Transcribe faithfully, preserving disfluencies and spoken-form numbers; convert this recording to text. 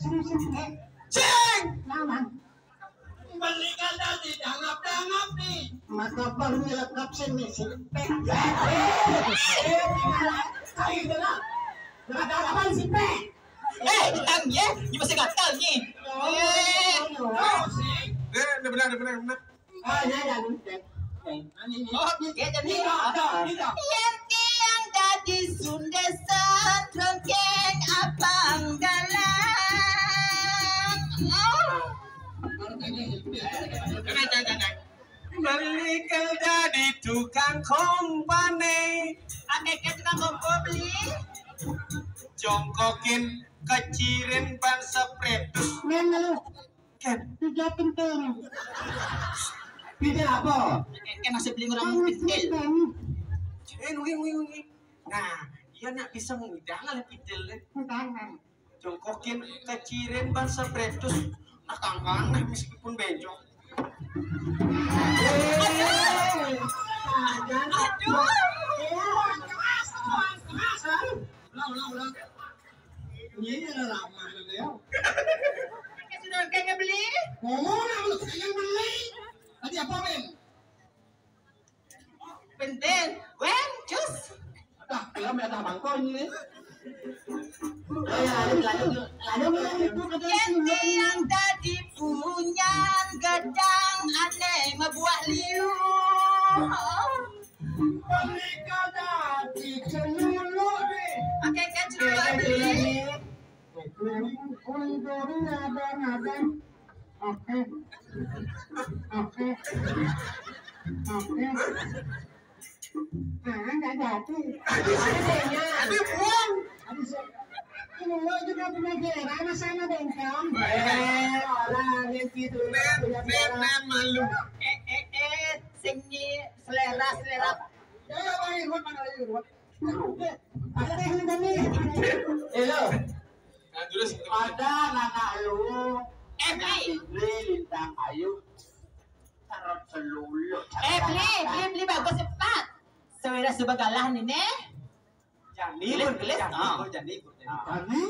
Sing, sing, eh. Cing! Naon? Beli kada didangap-dangap nih. Maka baru nyelekap sini, si Peng. Eh, gimana? Kayak gitu lah. Nggak ada apaan, si Peng. Eh, hitam ya? Ini masih gatal nih. Oh, oh, sih. Eh, benar, benar, benar. Ah, ya, ya, ya. Oh, ya, jadi ini ada, ini ada. Yang tiang tadi sundesan rengkeng abang galang. Oh. Beli kerja di tukang kompane. Pakai ke tukang kompo beli. Jongkokin kecirin ban spretus. Men lu. Ken. Tiga penting. Tidak apa? Ken masih beli orang penting. Eh, nungi, nungi, nungi. Nah, iya nak bisa ngundang lah penting. Undangan. Jongkokin kecirin ban spretus. Nah, kangkang nah meskipun bencong. Aduh. Ulang, ulang, ulang. Iya, iya, lama ya. Sudah kayaknya beli. Ngomong lah, lu kayaknya beli. Tadi apa, men? Benten, wen, cus. Dah, film ya, dah bangkon ini. Oh, ya, lanjut, lanjut, lanjut. Yang tiang tadi punya gedang aneh mabuah liu. Pakai kacamata beli. Koridor ada, ada. Oke. Oke. Oke. Ah, nggak jadi. Ada saya. Ada buang. Ada saya. Ini lo juga punya daerah, anak sana bengkong. Eh, orang yang gitu. Men, men, men, malu. Eh, eh, eh, sing selera, selera. Ya, ya, Bang Irwan, mana lagi, Irwan? Ada yang ini. Hello. Nah, terus ada anak lu. Eh, Bli. Beli lintang ayu. Tarot selulu. Eh, Bli, Bli, Bli, bagus cepat. Sawira suba galah nih, nih. Jani, gelis, gelis. Jani, ah. Oh, Jani, Jani. Jani.